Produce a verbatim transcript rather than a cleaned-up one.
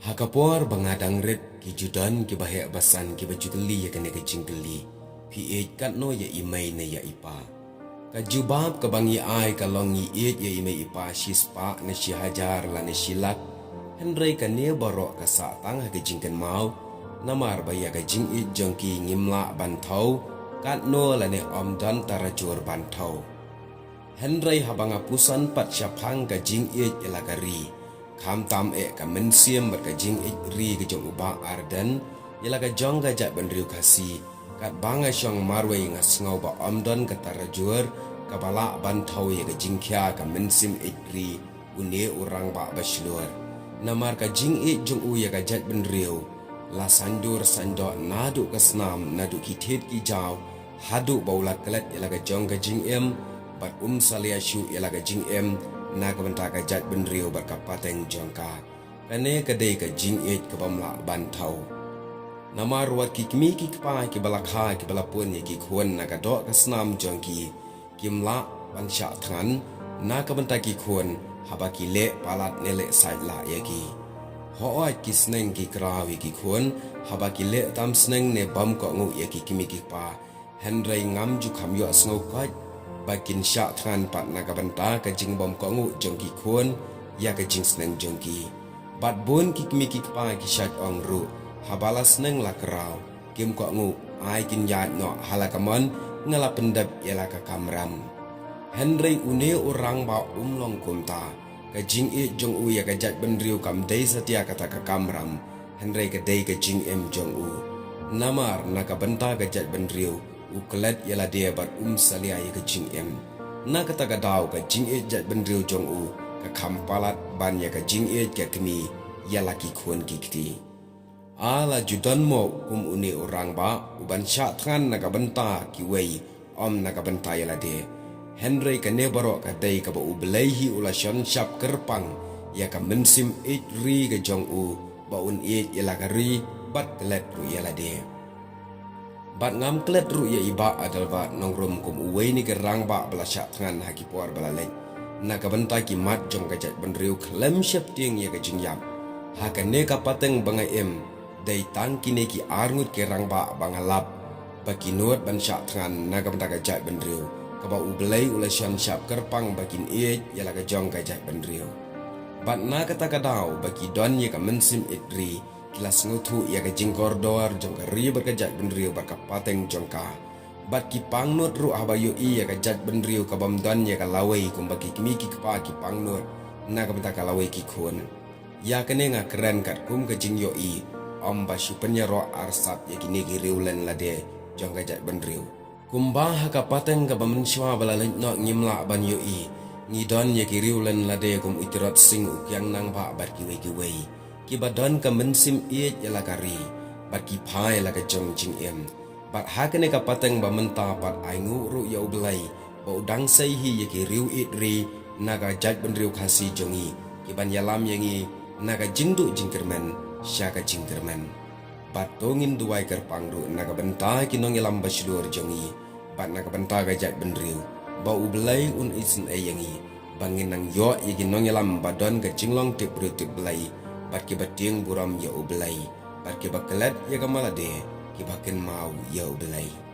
Ha ka por ba nga dang rit, ki ju don kiba heh basan kiba ju kylli ïa kane ka jingkylli: Phi ïeit katno ïa i mei ne ïa i pa? Ka jubab kaba ngi ai ka long: Ngi ïeit ïa i mei i pa shispah ne shihajar lane shilak. Hynrei kane baroh ka sah tang ha ka jingkynmaw, namar ba ïa ka jingïeit jong ki ngim lah ban thew, katno lane ym don tarajur ban thew. Hynrei haba nga puson pat shaphang ka jingïeit ïa la ka ri, khamtam eh ka mynsiem bad ka jingïeit ri ka jong u Bah Ardent ïa la ka jong ka jaitbynriew Khasi, katba nga shong marwei nga sngew ba ym don ka tarajur kaba lah ban thew ïa ka jingkhia ka mynsiem ïeit ri une u rangbah ba shlur. Namar ka jingïeit jong u ïa ka jaitbynriew la saiñdur saiñdoh naduh ka snam, naduh ki thied ki jaw, haduh ba u la klet ïa la ka jong ka jingim, bad um salia shuh ïa la ka jingim na ka bynta ka jaitbynriew bad ka pateng jong ka. Kane ka dei ka jingïeit kabym lah ban thew. Namar wat ki kmie ki kpa kiba la kha kiba la pun ïa ki khun na ka doh ka snam jong ki, kim lah ban shah thngan na ka bynta ki khun haba ki leh palat ne leh sait lah ïa ki. Hooid, ki sneng ki kraw ïa ki khun haba ki leh tam sneng ne bym kohnguh ïa ki kmie ki kpa. Hynrei ngam ju kham ïohsngew koit ba kin shah thngan pat na ka bynta ka jingbym kohnguh jong ki khun ïa ka jingsneng jong ki. Bad bun ki kmie ki kpa ki shait ong ruh, haba la sneng la kraw, kim kohnguh, ai kin ïaid noh ha la ka mon, nga la pyndep ïa la ka kamram. Hynrei une u rangbah um long kumta. Ka jingïeit jong u ïa ka jaitbynriew kam dei satia kata ka kamram, hynrei ka dei ka jingim jong u. Namar na ka bynta ka jaitbynriew u klet ïa lade bad um salia ïa ka jingim. Na kata ka daw ka jingïeit jaitbynriew jong u ka kham palat ban ïa ka jingïeit ka kmie ïa la ki khun ki kti. A la ju don mo kum une u rangbah uban shah thngan na ka bynta kiwei, ym na ka bynta ïa lade. Hynrei kane baroh ka dei kaba U Blei hi u la shon shap kyrpang ïa ka mynsiem ïeit ri ka jong u, ba un ïeit ïa la ka ri bad klet ruh ïa lade. Bad ngam klet ruh ïa i Bah Adelbert Nongrum kum uwei na ki rangbah ba la shah thngan ha ki por ba la leit na ka bynta ki mat jong ka jaitbynriew khlem sheptieng ïa ka jingïap. Ha kane ka pateng ba nga im, dei tang kine ki arngut ki rangbah ba nga lap ba ki nud ban shah thngan na ka bynta ka jaitbynriew, kaba U Blei u la shon shap kyrpang ba kin ïeit ïa la ka jong ka jaitbynriew. Bad na kata ka daw ba ki don ïa ka mynsiem ïeit ri, ki la sngewthuh ïa ka jingkordor jong ka ri bad ka jaitbynriew bad ka pateng jong ka. Bad ki pangnud ruh haba ïohi ïa ka jaitbynriew kabym don ïa ka lawei kumba ki kmie ki kpa ki pangnud na ka bynta ka lawei ki khun. Ïa kane nga kren katkum ka jingïohi, ym ba shu pynïaroh arsap ïa kine ki riewlen lade jong ka jaitbynriew. Kumba ha ka pateng kaba mynshuwa ba la leit noh ngim lah ban ïohi, ngi don ïa ki riewlen lade kum u Tirot Sing, u Kiang Nangbah bad kiwei kiwei, kiba don ka mynsiem ïeit ïa la ka ri bad ki phai ïa la ka jong jingim. Bad ha kane ka pateng ba mynta pat ai nguh ruh ïa U Blei ba u dang sei hi ïa ki riew ïeit ri na ka jaitbynriew Khasi jong ngi, kiban ïalam ïa ngi na ka jingduh jingkyrmen sha ka jingkyrmen. Bad to ngin duwai kyrpang ruh na ka bynta ki nongïalam ba shlur jong ngi bad na ka bynta ka jaitbynriew, ba U Blei un isynei ïa ngi ba ngin nang ïoh ïa ki nongïalam ba don ka jinglong tip briew tip Blei bad kiba tieng burom ïa U Blei bad kiba klet ïa ka ma lade, kiba kynmaw ïa U Blei.